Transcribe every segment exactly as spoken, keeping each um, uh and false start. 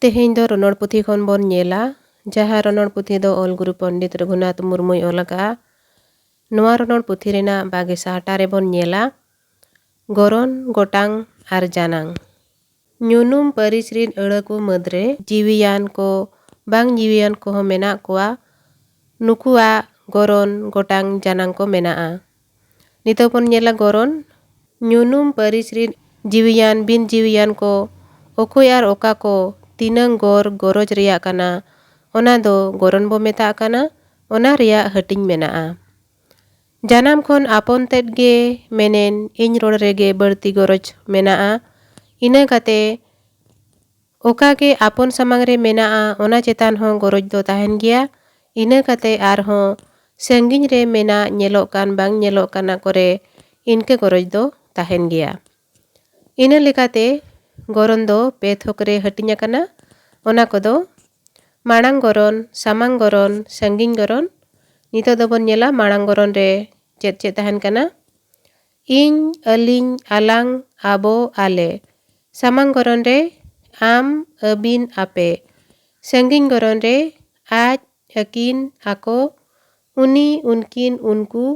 ᱛᱮᱦᱮᱧ ᱫᱚ ᱨᱚᱱᱚᱲ ᱯᱩᱛᱷᱤ ᱠᱷᱚᱱ ᱵᱚᱱ ᱧᱮᱞᱟ, ᱡᱟᱦᱟᱸ ᱨᱚᱱᱚᱲ ᱯᱩᱛᱷᱤ ᱫᱚ ᱚᱞ ᱜᱩᱨᱩ ᱯᱚᱱᱰᱤᱛ ᱨᱚᱜᱷᱩᱱᱟᱛᱷ ᱢᱩᱨᱢᱩᱭ ᱚᱞ ᱟᱠᱟᱫᱼᱟ᱾ ᱱᱚᱣᱟ ᱨᱚᱱᱚᱲ ᱯᱩᱛᱷᱤ ᱨᱮᱱᱟᱜ ᱵᱟᱜᱮ ᱥᱟᱦᱴᱟ ᱨᱮᱵᱚᱱ ᱧᱮᱞᱟ ᱜᱚᱨᱚᱱ, ᱜᱚᱴᱟᱝ ᱟᱨ ᱡᱟᱱᱟᱝ᱾ ᱧᱩᱱᱩᱢ ᱯᱟᱹᱨᱤᱥ ᱨᱤᱱ ᱟᱹᱲᱟᱹ ᱠᱚ ᱢᱩᱫᱽᱨᱮ ᱡᱤᱣᱤᱭᱟᱱ ᱠᱚ, ᱵᱟᱝ ᱡᱤᱣᱤᱭᱟᱱ ᱠᱚᱦᱚᱸ ᱢᱮᱱᱟᱜ ᱠᱚᱣᱟ᱾ ᱱᱩᱠᱩᱣᱟᱜ ᱜᱚᱨᱚᱱ, ᱜᱚᱴᱟᱝ, ᱡᱟᱱᱟᱝ ᱠᱚ ᱢᱮᱱᱟᱜᱼᱟ᱾ ᱱᱤᱛᱚᱜ ᱵᱚᱱ ᱧᱮᱞᱟ ᱜᱚᱨᱚᱱ᱾ ᱧᱩᱱᱩᱢ ᱯᱟᱹᱨᱤᱥ ᱨᱤᱱ ᱡᱤᱣᱤᱭᱟᱱ, ᱵᱤᱱ ᱡᱤᱣᱤᱭᱟᱱ ᱠᱚ ᱚᱠᱚᱭ ᱟᱨ ᱚᱠᱟ ᱠᱚ ᱛᱤᱱᱟᱹᱝ ᱜᱚᱨ ᱜᱚᱨᱚᱡᱽ ᱨᱮᱭᱟᱜ ᱠᱟᱱᱟ, ᱚᱱᱟ ᱫᱚ ᱜᱚᱨᱚᱱ ᱵᱚ ᱢᱮᱛᱟᱜ ᱠᱟᱱᱟ᱾ ᱚᱱᱟ ᱨᱮᱭᱟᱜ ᱦᱟᱹᱴᱤᱧ ᱢᱮᱱᱟᱜᱼᱟ᱾ ᱡᱟᱱᱟᱢ ᱠᱷᱚᱱ ᱟᱯᱚᱱ ᱛᱮᱫ ᱜᱮ ᱢᱮᱱᱮᱱ ᱤᱧ ᱨᱚᱲ ᱨᱮᱜᱮ ᱵᱟᱹᱲᱛᱤ ᱜᱚᱨᱚᱡᱽ ᱢᱮᱱᱟᱜᱼᱟ᱾ ᱤᱱᱟᱹ ᱠᱟᱛᱮ ᱚᱠᱟ ᱜᱮ ᱟᱯᱚᱱ ᱥᱟᱢᱟᱝ ᱨᱮ ᱢᱮᱱᱟᱜᱼᱟ, ᱚᱱᱟ ᱪᱮᱛᱟᱱ ᱦᱚᱸ ᱜᱚᱨᱚᱡᱽ ᱫᱚ ᱛᱟᱦᱮᱱ ᱜᱮᱭᱟ᱾ ᱤᱱᱟᱹ ᱠᱟᱛᱮ ᱟᱨᱦᱚᱸ ᱥᱟᱺᱜᱤᱧ ᱨᱮ ᱢᱮᱱᱟᱜ, ᱧᱮᱞᱚᱜ ᱠᱟᱱ, ᱵᱟᱝ ᱧᱮᱞᱚᱜ ᱠᱟᱱᱟ ᱠᱚᱨᱮ ᱤᱱᱠᱟᱹ ᱜᱚᱨᱚᱡᱽ ᱫᱚ ᱛᱟᱦᱮᱱ ᱜᱮᱭᱟ᱾ ᱤᱱᱟᱹ ᱞᱮᱠᱟᱛᱮ ᱜᱚᱨᱚᱱ ᱫᱚ ᱯᱮ ᱛᱷᱚᱠ ᱨᱮ ᱦᱟᱹᱴᱤᱧ ᱟᱠᱟᱱᱟ᱾ ᱚᱱᱟ ᱠᱚᱫᱚ ᱢᱟᱲᱟᱝ ᱜᱚᱨᱚᱱ, ᱥᱟᱢᱟᱝ ᱜᱚᱨᱚᱱ, ᱥᱟᱺᱜᱤᱧ ᱜᱚᱨᱚᱱ᱾ ᱱᱤᱛᱚᱜ ᱫᱚᱵᱚᱱ ᱧᱮᱞᱟ ᱢᱟᱲᱟᱝ ᱜᱚᱨᱚᱱ ᱨᱮ ᱪᱮᱫ ᱪᱮᱫ ᱛᱟᱦᱮᱱ ᱠᱟᱱᱟ᱾ ᱤᱧ, ᱟᱹᱞᱤᱧ, ᱟᱞᱟᱝ, ᱟᱵᱚ, ᱟᱞᱮ᱾ ᱥᱟᱢᱟᱝ ᱜᱚᱨᱚᱱ ᱨᱮ ᱟᱢ, ᱟᱹᱵᱤᱱ, ᱟᱯᱮ᱾ ᱥᱟᱺᱜᱤᱧ ᱜᱚᱨᱚᱱ ᱨᱮ ᱟᱡ, ᱟᱹᱠᱤᱱ, ᱟᱠᱚ, ᱩᱱᱤ, ᱩᱱᱠᱤᱱ, ᱩᱱᱠᱩ,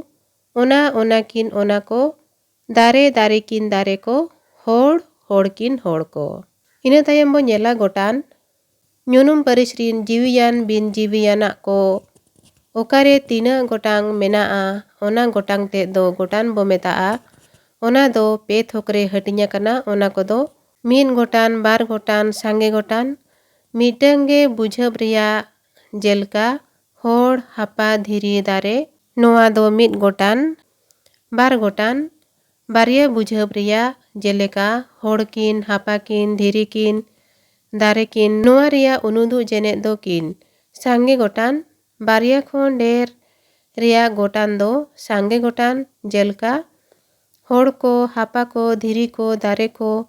ᱚᱱᱟ, ᱚᱱᱟᱠᱤᱱ, ᱚᱱᱟ ᱠᱚ, ᱫᱟᱨᱮ, ᱫᱟᱨᱮ ᱠᱤᱱ, ᱫᱟᱨᱮ ᱠᱚ, ᱦᱚᱲ, ᱦᱚᱲ ᱠᱤᱱ, ᱦᱚᱲ ᱠᱚ᱾ ᱤᱱᱟᱹ ᱛᱟᱭᱚᱢ ᱵᱚ ᱧᱮᱞᱟ ᱜᱚᱴᱟᱱ᱾ ᱧᱩᱱᱩᱢ ᱯᱟᱹᱨᱤᱥ ᱨᱤᱱ ᱡᱤᱣᱤᱭᱟᱱ, ᱵᱤᱱ ᱡᱤᱣᱤᱭᱟᱱᱟᱜ ᱠᱚ ᱚᱠᱟᱨᱮ ᱛᱤᱱᱟᱹᱜ ᱜᱚᱴᱟᱝ ᱢᱮᱱᱟᱜᱼᱟ, ᱚᱱᱟ ᱜᱚᱴᱟᱝ ᱛᱮᱫ ᱫᱚ ᱜᱚᱴᱟᱱ ᱵᱚ ᱢᱮᱛᱟᱜᱼᱟ᱾ ᱚᱱᱟ ᱫᱚ ᱯᱮ ᱛᱷᱚᱠ ᱨᱮ ᱦᱟᱹᱴᱤᱧ ᱟᱠᱟᱱᱟ᱾ ᱚᱱᱟ ᱠᱚᱫᱚ ᱢᱤᱫ ᱜᱚᱴᱟᱱ, ᱵᱟᱨ ᱜᱚᱴᱟᱱ, ᱥᱟᱸᱜᱮ ᱜᱚᱴᱟᱱ᱾ ᱢᱤᱫᱴᱟᱝ ᱜᱮ ᱵᱩᱡᱷᱟᱹᱣ ᱨᱮᱭᱟᱜ, ᱡᱮᱞᱮᱠᱟ ᱦᱚᱲ, ᱦᱟᱯᱟ, ᱫᱷᱤᱨᱤ, ᱫᱟᱨᱮ, ᱱᱚᱣᱟ ᱫᱚ ᱢᱤᱫ ᱜᱚᱴᱟᱱ᱾ ᱵᱟᱨ ᱜᱚᱴᱟᱱ, ᱵᱟᱨᱭᱟ ᱵᱩᱡᱷᱟᱹᱣ ᱨᱮᱭᱟᱜ, ᱡᱮᱞᱮᱠᱟ ᱦᱚᱲ ᱠᱤᱱ, ᱦᱟᱯᱟ ᱠᱤᱱ, ᱫᱷᱤᱨᱤ ᱠᱤᱱ, ᱫᱟᱨᱮ ᱠᱤᱱ, ᱱᱚᱣᱟ ᱨᱮᱭᱟᱜ ᱩᱱᱩᱫᱩᱜ ᱡᱮᱱᱮᱫ ᱫᱚ ᱠᱤᱱ᱾ ᱥᱟᱸᱜᱮ ᱜᱚᱴᱟᱱ, ᱵᱟᱨᱭᱟ ᱠᱷᱚᱱ ᱰᱷᱮᱨ ᱨᱮᱭᱟᱜ ᱜᱚᱴᱟᱱ ᱫᱚ ᱥᱟᱸᱜᱮ ᱜᱚᱴᱟᱱ, ᱡᱮᱞᱮᱠᱟ ᱦᱚᱲ ᱠᱚ, ᱦᱟᱯᱟ ᱠᱚ, ᱫᱷᱤᱨᱤ ᱠᱚ, ᱫᱟᱨᱮ ᱠᱚ,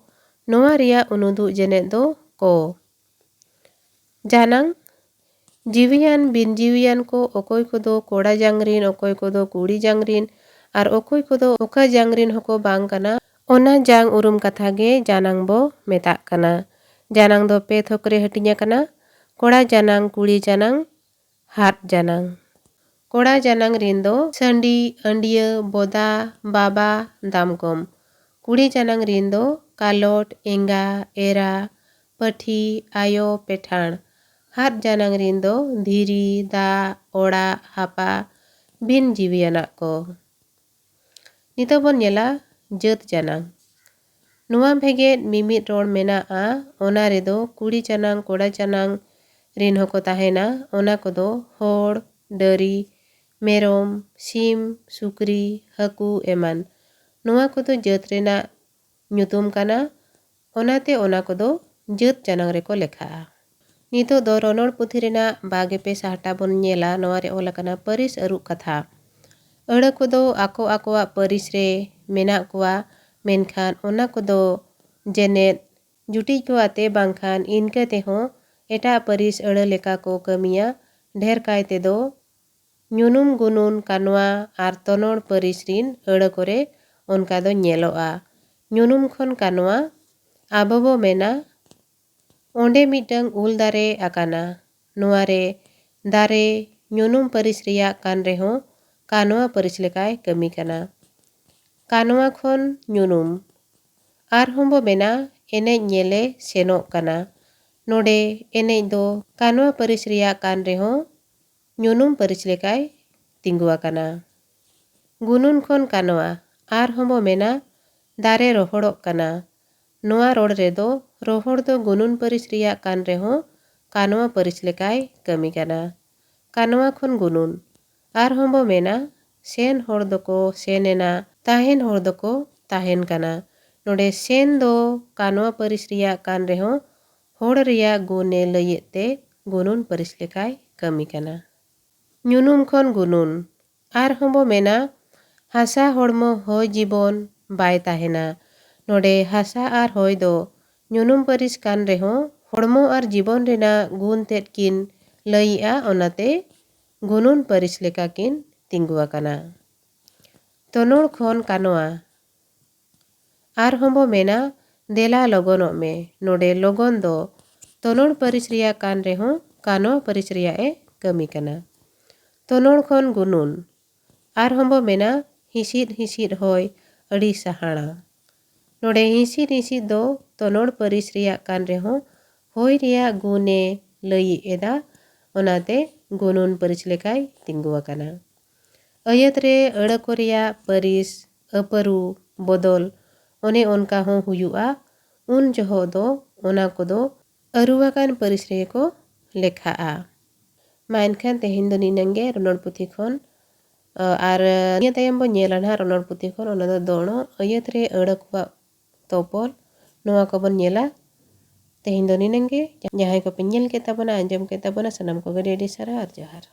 ᱱᱚᱣᱟ ᱨᱮᱭᱟᱜ ᱩᱱᱩᱫᱩᱜ ᱡᱮᱱᱮᱫ ᱫᱚ ᱠᱚ᱾ ᱡᱟᱱᱟᱝ, ᱡᱤᱣᱤᱭᱟᱱ, ᱵᱤᱱ ᱡᱤᱣᱤᱭᱟᱱ ᱠᱚ, ᱚᱠᱚᱭ ᱠᱚᱫᱚ ᱠᱚᱲᱟ ᱡᱟᱝ ᱨᱤᱱ, ᱚᱠᱚᱭ ᱠᱚᱫᱚ ᱠᱩᱲᱤ ᱡᱟᱝ ᱨᱤᱱ, ᱟᱨ ᱚᱠᱚᱭ ᱠᱚᱫᱚ ᱚᱠᱟ ᱡᱟᱝ ᱨᱤᱱ ᱦᱚᱸᱠᱚ ᱵᱟᱝ ᱠᱟᱱᱟ, ᱚᱱᱟ ᱡᱟᱝ ᱩᱨᱩᱢ ᱠᱟᱛᱷᱟ ᱜᱮ ᱡᱟᱱᱟᱝ ᱵᱚ ᱢᱮᱛᱟᱜ ᱠᱟᱱᱟ᱾ ᱡᱟᱱᱟᱝ ᱫᱚ ᱯᱮ ᱛᱷᱚᱠ ᱨᱮ ᱦᱟᱹᱴᱤᱧ ᱟᱠᱟᱱᱟ: ᱠᱚᱲᱟ ᱡᱟᱱᱟᱝ, ᱠᱩᱲᱤ ᱡᱟᱱᱟᱝ, ᱦᱟᱫ ᱡᱟᱱᱟᱝ᱾ ᱠᱚᱲᱟ ᱡᱟᱱᱟᱝ ᱨᱤᱱ ᱫᱚ ᱥᱟᱺᱰᱤ, ᱟᱺᱰᱤᱭᱟᱹ, ᱵᱚᱫᱟ, ᱵᱟᱵᱟ, ᱫᱟᱢᱠᱚᱢ᱾ ᱠᱩᱲᱤ ᱡᱟᱱᱟᱝ ᱨᱤᱱ ᱫᱚ ᱠᱟᱞᱚᱴ, ᱮᱸᱜᱟ, ᱮᱨᱟ, ᱯᱟᱹᱴᱷᱤ, ᱟᱭᱳ, ᱯᱮᱴᱷᱟᱬ᱾ ᱦᱟᱫ ᱡᱟᱱᱟᱝ ᱨᱤᱱ ᱫᱚ ᱫᱷᱤᱨᱤ, ᱫᱟᱜ, ᱚᱲᱟᱜ, ᱦᱟᱯᱟ, ᱵᱤᱱ ᱡᱤᱣᱤᱭᱟᱱᱟᱜ ᱠᱚ᱾ ᱱᱤᱛᱚᱜ ᱵᱚᱱ ᱧᱮᱞᱟ ᱡᱟᱹᱛ ᱡᱟᱱᱟᱝ᱾ ᱱᱚᱣᱟ ᱵᱷᱮᱜᱮᱫ ᱢᱤᱢᱤᱫ ᱨᱚᱲ ᱢᱮᱱᱟᱜᱼᱟ, ᱚᱱᱟ ᱨᱮᱫᱚ ᱠᱩᱲᱤ ᱡᱟᱱᱟᱝ, ᱠᱚᱲᱟ ᱡᱟᱱᱟᱝ ᱨᱤᱱ ᱦᱚᱸᱠᱚ ᱛᱟᱦᱮᱱᱟ᱾ ᱚᱱᱟ ᱠᱚᱫᱚ ᱦᱚᱲ, ᱰᱟᱹᱨᱤ, ᱢᱮᱨᱚᱢ, ᱥᱤᱢ, ᱥᱩᱠᱨᱤ, ᱦᱟᱹᱠᱩ ᱮᱢᱟᱱ᱾ ᱱᱚᱣᱟ ᱠᱚᱫᱚ ᱡᱟᱹᱛ ᱨᱮᱱᱟᱜ ᱧᱩᱛᱩᱢ ᱠᱟᱱᱟ, ᱚᱱᱟᱛᱮ ᱚᱱᱟ ᱠᱚᱫᱚ ᱡᱟᱹᱛ ᱡᱟᱱᱟᱝ ᱨᱮᱠᱚ ᱞᱮᱠᱷᱟᱜᱼᱟ᱾ ᱱᱤᱛᱚᱜ ᱫᱚ ᱨᱚᱱᱚᱲ ᱯᱩᱛᱷᱤ ᱨᱮᱱᱟᱜ ᱵᱟᱜᱮ ᱯᱮ ᱥᱟᱦᱴᱟ ᱵᱚᱱ ᱧᱮᱞᱟ᱾ ᱱᱚᱣᱟ ᱨᱮ ᱚᱞ ᱟᱠᱟᱱᱟ ᱯᱟᱹᱨᱤᱥ ᱟᱹᱨᱩᱵ ᱠᱟᱛᱷᱟ᱾ ᱟᱹᱲᱟᱹ ᱠᱚᱫᱚ ᱟᱠᱚ ᱟᱠᱚᱣᱟᱜ ᱯᱟᱹᱨᱤᱥ ᱨᱮ ᱢᱮᱱᱟᱜ ᱠᱚᱣᱟ, ᱢᱮᱱᱠᱷᱟᱱ ᱚᱱᱟ ᱠᱚᱫᱚ ᱡᱮᱱᱮᱫ ᱡᱩᱴᱤᱡ ᱠᱚ ᱟᱛᱮ ᱵᱟᱝᱠᱷᱟᱱ ᱤᱱᱠᱟᱹ ᱛᱮᱦᱚᱸ ᱮᱴᱟᱜ ᱯᱟᱹᱨᱤᱥ ᱟᱹᱲᱟᱹ ᱞᱮᱠᱟ ᱠᱚ ᱠᱟᱹᱢᱤᱭᱟ᱾ ᱰᱷᱮᱨ ᱠᱟᱭ ᱛᱮᱫᱚ ᱧᱩᱱᱩᱢ, ᱜᱩᱱᱩᱱ, ᱠᱟᱱᱣᱟ ᱟᱨ ᱛᱚᱱᱚᱲ ᱯᱟᱹᱨᱤᱥ ᱨᱤᱱ ᱟᱹᱲᱟᱹ ᱠᱚᱨᱮ ᱚᱱᱠᱟ ᱫᱚ ᱧᱮᱞᱚᱜᱼᱟ᱾ ᱧᱩᱱᱩᱢ ᱠᱷᱚᱱ ᱠᱟᱱᱣᱟ, ᱟᱵᱚ ᱵᱚ ᱢᱮᱱᱟ, ᱚᱸᱰᱮ ᱢᱤᱫᱴᱟᱝ ᱩᱞ ᱫᱟᱨᱮ ᱟᱠᱟᱱᱟ᱾ ᱱᱚᱣᱟ ᱨᱮ ᱫᱟᱨᱮ ᱧᱩᱱᱩᱢ ᱯᱟᱹᱨᱤᱥ ᱨᱮᱭᱟᱜ ᱠᱟᱱ ᱨᱮᱦᱚᱸ ᱠᱟᱱᱣᱟ ᱯᱟᱹᱨᱤᱥ ᱞᱮᱠᱟᱭ ᱠᱟᱹᱢᱤ ᱠᱟᱱᱟ᱾ ᱠᱟᱱᱣᱟ ᱠᱷᱚᱱ ᱧᱩᱱᱩᱢ᱾ ᱟᱨᱦᱚᱸ ᱵᱚ ᱢᱮᱱᱟ ᱮᱱᱮᱡ ᱧᱮᱞᱮ ᱥᱮᱱᱚᱜ ᱠᱟᱱᱟ᱾ ᱱᱚᱰᱮ ᱮᱱᱮᱡ ᱫᱚ ᱠᱟᱱᱣᱟ ᱯᱟᱹᱨᱤᱥ ᱨᱮᱭᱟᱜ ᱠᱟᱱ ᱨᱮᱦᱚᱸ ᱧᱩᱱᱩᱢ ᱯᱟᱹᱨᱤᱥ ᱞᱮᱠᱟᱭ ᱛᱤᱸᱜᱩ ᱟᱠᱟᱱᱟ᱾ ᱜᱩᱱᱩᱱ ᱠᱷᱚᱱ ᱠᱟᱱᱣᱟ᱾ ᱟᱨᱦᱚᱸ ᱵᱚ ᱢᱮᱱᱟ ᱫᱟᱨᱮ ᱨᱚᱦᱚᱲᱚᱜ ᱠᱟᱱᱟ᱾ ᱱᱚᱣᱟ ᱨᱚᱲ ᱨᱮᱫᱚ ᱨᱚᱦᱚᱲ ᱫᱚ ᱜᱩᱱᱩᱱ ᱯᱟᱹᱨᱤᱥ ᱨᱮᱭᱟᱜ ᱠᱟᱱ ᱨᱮᱦᱚᱸ ᱠᱟᱱᱣᱟ ᱯᱟᱹᱨᱤᱥ ᱞᱮᱠᱟᱭ ᱠᱟᱹᱢᱤ ᱠᱟᱱᱟ᱾ ᱠᱟᱱᱣᱟ ᱠᱷᱚᱱ ᱜᱩᱱᱩᱱ᱾ ᱟᱨᱦᱚᱸ ᱵᱚ ᱢᱮᱱᱟ ᱥᱮᱱ ᱦᱚᱲ ᱫᱚᱠᱚ ᱥᱮᱱ ᱮᱱᱟ, ᱛᱟᱦᱮᱱ ᱦᱚᱲ ᱫᱚᱠᱚ ᱛᱟᱦᱮᱱ ᱠᱟᱱᱟ᱾ ᱱᱚᱰᱮ ᱥᱮᱱ ᱫᱚ ᱠᱟᱱᱣᱟ ᱯᱟᱹᱨᱤᱥ ᱨᱮᱭᱟᱜ ᱠᱟᱱ ᱨᱮᱦᱚᱸ ᱦᱚᱲ ᱨᱮᱭᱟᱜ ᱜᱩᱱᱮ ᱞᱟᱹᱭᱮᱫ ᱛᱮ ᱜᱩᱱᱩᱱ ᱯᱟᱹᱨᱤᱥ ᱞᱮᱠᱟᱭ ᱠᱟᱹᱢᱤ ᱠᱟᱱᱟ᱾ ᱧᱩᱱᱩᱢ ᱠᱷᱚᱱ ᱜᱩᱱᱩᱱ᱾ ᱟᱨᱦᱚᱸ ᱵᱚ ᱢᱮᱱᱟ ᱦᱟᱥᱟ ᱦᱚᱲᱢᱚ ᱦᱚᱭ ᱡᱤᱵᱚᱱ ᱵᱟᱭ ᱛᱟᱦᱮᱱᱟ᱾ ᱱᱚᱰᱮ ᱦᱟᱥᱟ ᱟᱨ ᱦᱚᱭ ᱫᱚ ᱧᱩᱱᱩᱢ ᱯᱟᱹᱨᱤᱥ ᱠᱟᱱ ᱨᱮᱦᱚᱸ ᱦᱚᱲᱢᱚ ᱟᱨ ᱡᱤᱵᱚᱱ ᱨᱮᱱᱟᱜ ᱜᱩᱱ ᱛᱮᱫ ᱠᱤᱱ ᱞᱟᱹᱭᱮᱜᱼᱟ, ᱚᱱᱟᱛᱮ ᱜᱩᱱᱩᱱ ᱯᱟᱹᱨᱤᱥ ᱞᱮᱠᱟ ᱠᱤᱱ ᱛᱤᱸᱜᱩ ᱟᱠᱟᱱᱟ᱾ ᱛᱚᱱᱚᱲ ᱠᱷᱚᱱ ᱠᱟᱱᱣᱟ᱾ ᱟᱨᱦᱚᱸ ᱵᱚ ᱢᱮᱱᱟ ᱫᱮᱞᱟ ᱞᱚᱜᱚᱱᱚᱜ ᱢᱮ᱾ ᱱᱚᱰᱮ ᱞᱚᱜᱚᱱ ᱫᱚ ᱛᱚᱱᱚᱲ ᱯᱟᱹᱨᱤᱥ ᱨᱮᱭᱟᱜ ᱠᱟᱱ ᱨᱮᱦᱚᱸ ᱠᱟᱱᱚ ᱯᱟᱹᱨᱤᱥ ᱨᱮᱭᱟᱜ ᱮ ᱠᱟᱹᱢᱤ ᱠᱟᱱᱟ᱾ ᱛᱚᱱᱚᱲ ᱠᱷᱚᱱ ᱜᱩᱱᱩᱱ᱾ ᱟᱨᱦᱚᱸ ᱵᱚ ᱢᱮᱱᱟ ᱦᱤᱸᱥᱤᱫ ᱦᱤᱸᱥᱤᱫ ᱦᱚᱭ ᱟᱹᱰᱤ ᱥᱟᱦᱟᱲᱟ᱾ ᱱᱚᱰᱮ ᱦᱤᱸᱥᱤᱫ ᱦᱤᱸᱥᱤᱫ ᱫᱚ ᱛᱚᱱᱚᱲ ᱯᱟᱹᱨᱤᱥ ᱨᱮᱭᱟᱜ ᱠᱟᱱ ᱨᱮᱦᱚᱸ ᱦᱚᱭ ᱨᱮᱭᱟᱜ ᱜᱩᱱᱮ ᱞᱟᱹᱭᱮᱫ ᱮᱫᱟ, ᱚᱱᱟᱛᱮ ᱜᱩᱱᱩᱱ ᱯᱟᱹᱨᱤᱥ ᱞᱮᱠᱟᱭ ᱛᱤᱸᱜᱩ ᱟᱠᱟᱱᱟ᱾ ᱟᱹᱭᱟᱹᱛ ᱨᱮ ᱟᱹᱲᱟᱹ ᱠᱚ ᱨᱮᱭᱟᱜ ᱯᱟᱹᱨᱤᱥ ᱟᱹᱯᱟᱹᱨᱩ ᱵᱚᱫᱚᱞ ᱚᱱᱮ ᱚᱱᱠᱟ ᱦᱚᱸ ᱦᱩᱭᱩᱜᱼᱟ᱾ ᱩᱱ ᱡᱚᱦᱚᱜ ᱫᱚ ᱚᱱᱟ ᱠᱚᱫᱚ ᱟᱹᱨᱩ ᱟᱠᱟᱱ ᱯᱟᱹᱨᱤᱥ ᱨᱮᱜᱮ ᱠᱚ ᱞᱮᱠᱷᱟᱜᱼᱟ᱾ ᱢᱟ ᱮᱱᱠᱷᱟᱱ ᱛᱮᱦᱮᱧ ᱫᱚ ᱱᱤᱱᱟᱹᱝ ᱜᱮ ᱨᱚᱱᱚᱲ ᱯᱩᱛᱷᱤ ᱠᱷᱚᱱ᱾ ᱟᱸ, ᱟᱨ ᱱᱤᱭᱟᱹ ᱛᱟᱭᱚᱢ ᱵᱚᱱ ᱧᱮᱞᱟ ᱱᱟᱦᱟᱜ ᱨᱚᱱᱚᱲ ᱯᱩᱛᱷᱤ ᱠᱷᱚᱱ, ᱚᱱᱟ ᱫᱚ ᱫᱚᱲᱚ, ᱟᱹᱭᱟᱹᱛ ᱨᱮ ᱟᱹᱲᱟᱹ ᱠᱚᱣᱟᱜ ᱛᱚᱯᱚᱞ, ᱱᱚᱣᱟ ᱠᱚᱵᱚᱱ ᱧᱮᱞᱟ᱾ ᱛᱮᱦᱮᱧ ᱫᱚ ᱱᱤᱱᱟᱹᱝ ᱜᱮ᱾ ᱡᱟᱦᱟᱸᱭ ᱠᱚᱯᱮ ᱧᱮᱞ ᱠᱮᱫ ᱛᱟᱵᱚᱱᱟ, ᱟᱸᱡᱚᱢ ᱠᱮᱫ ᱛᱟᱵᱚᱱᱟ, ᱥᱟᱱᱟᱢ ᱠᱚᱜᱮ ᱟᱹᱰᱤ ᱟᱹᱰᱤ ᱥᱟᱨᱦᱟᱣ ᱟᱨ ᱡᱚᱦᱟᱨ᱾